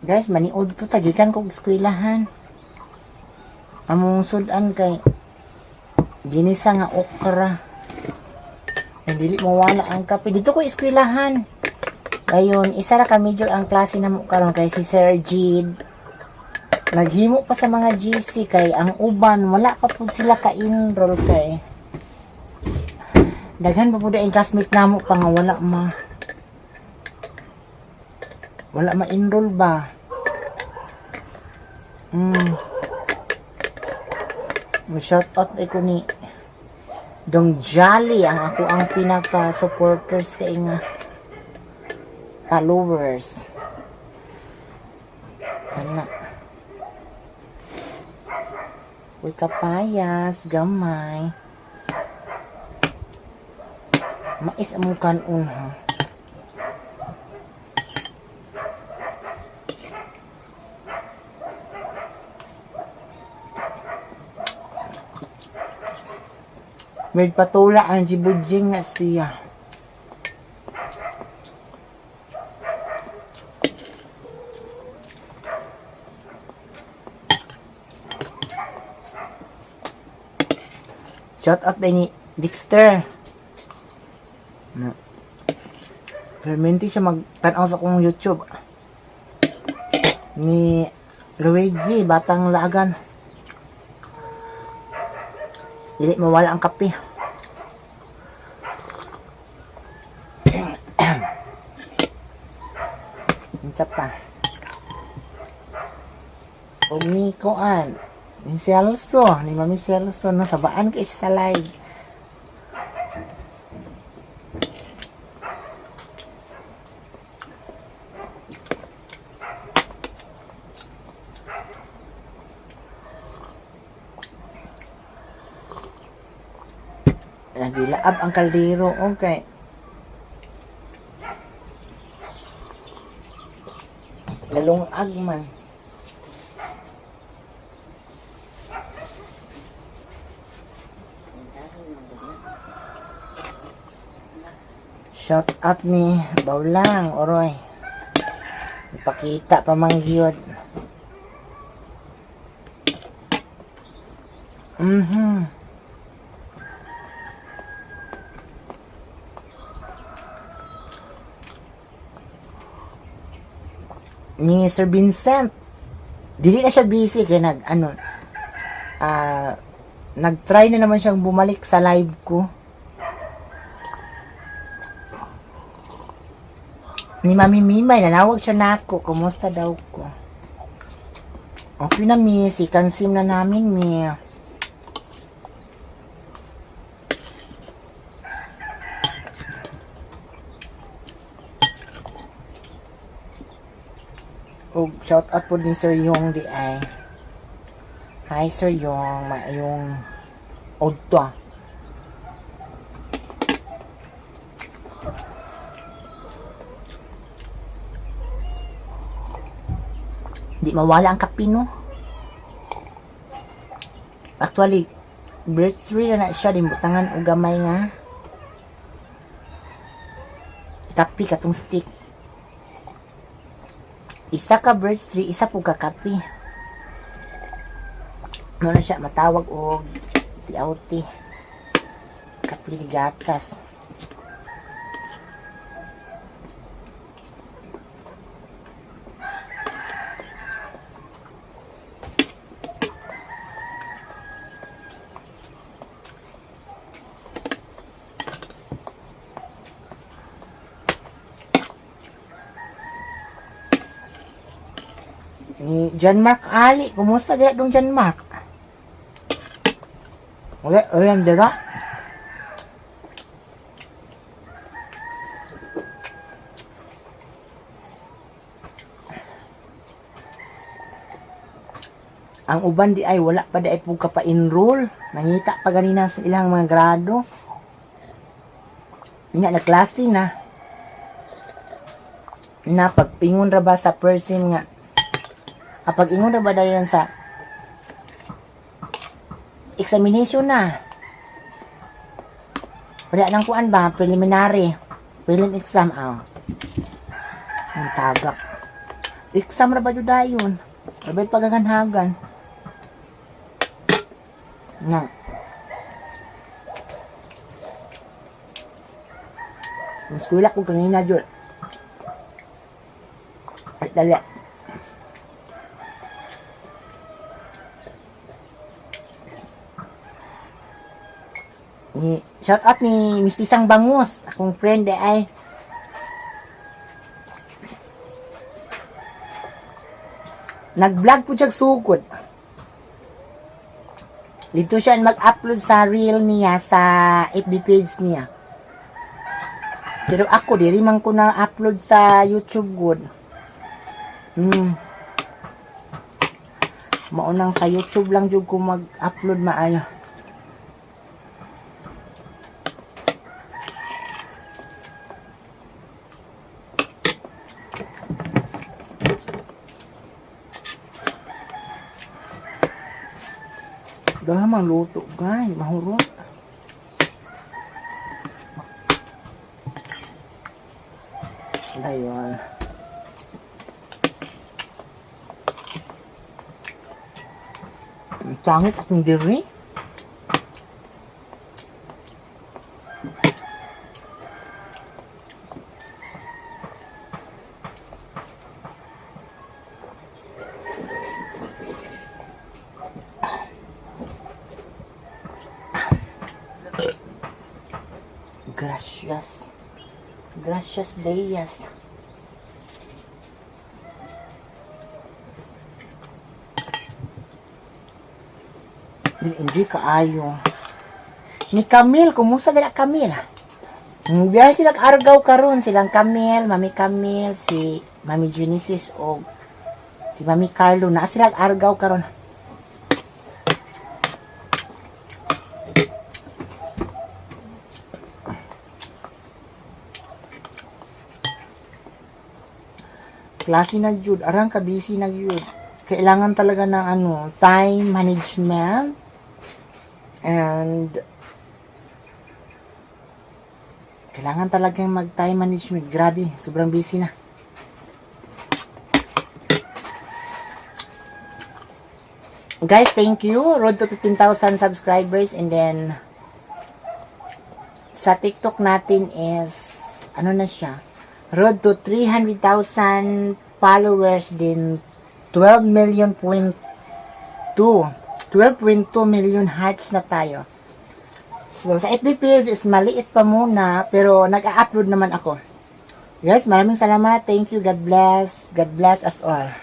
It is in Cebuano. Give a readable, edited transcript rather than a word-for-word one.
Guys, maniud to tagikan kog eskwelahan. Among sudan kay ginisa nga okra. Dili mawala ang kape. Dito ko eskwelahan. Ayun, isa ra ka major ang klase namo karon kay si Sir Jid. Naghimo pa sa mga GC kay ang uban wala pa pud sila ka-enroll kay daghan pa pud ang classmate namo pa nga wala ma-enroll ba. Mo shout out ko ni Dong Jolly, ang ako ang pinaka supporters kay nga followers kana. Uy, kapayas gamay, mais among kanon ha. May patula ang si Bujing na siya. Shout out din ni Dexter. Na. Permanente siya magtanaw sa akong YouTube. Ni Luigi, batang laagan. Dili mawala ang kape. Unsa pa? Og ni kuan, ni Celso, ni Mami Celso, no, sabaan kay sa live. Nagilaab ang kaldero, okay. Lalungag man. Shout out ni Baulang, Oroy. Ipakita pa man gyud. Ni Sir Vincent. Dili na siya busy kay nag ano nag-try na naman siyang bumalik sa live ko. Ni Mami Mimay, nanawag siya nako. Kumusta daw ko? Okay na, mi. Si consume na namin, mi. Og shout out po din Sir Yong di ay. Hi, Sir Yong, maayong udto. Di mawala ang kape, no? Actually, birth tree na na siya, di butangan og gamay nga kape katong stick. Isa ka birch tree, isa po ka kape. Ano na siya, matawag og tiauti. Kape ni gatas. Ni John Mark Ali, kumusta dira dong John Mark? Wala, wala dira. Ang uban di ay wala pa di ay pug ka pa-enroll. Nangita pa ganina sa ilang mga grado. Nya nagklase na. Na pagpingon ra ba sa person nga pag ingon ra ba dayon sa examination na. Wala nang kuan ba preliminary prelim exam ah. Ang tagak. Exam ra ba jud dayon? Rabay pagaganhagan. Na. Eskwela ko kanina jud. Ay, dali. Ni shout out ni Miss Tisang Bangus, akong friend eh, ay. Nag-vlog po siya sugod. Dito siya mag-upload sa reel niya sa FB page niya. Pero ako diri man ko na upload sa YouTube good. Maunang sa YouTube lang jud ko mag-upload maayo. Dahil mang luto, guys. Mahurot. Dayon. Ang Sangit akong diri. Gracias. Gracias, Deyas. Enjoy kaayo. Ni Camille, kumusta dira Camille? Biyahe sila argaw karon silang Camille, Mami Camille, si Mami Genesis o si Mami Carlo na sila argaw karon. Klase na jud, arang ka busy na jud. Kailangan talaga ng ano, time management and kailangan talaga mag time management. Grabe, sobrang busy na. Guys, thank you. Road to 15,000 subscribers and then sa TikTok natin is ano na siya? Road to 300,000 followers din, 12 million point 2 12.2 million hearts na tayo. So, sa FB page is maliit pa muna, pero nag-a-upload naman ako. Guys, maraming salamat. Thank you. God bless. God bless us all.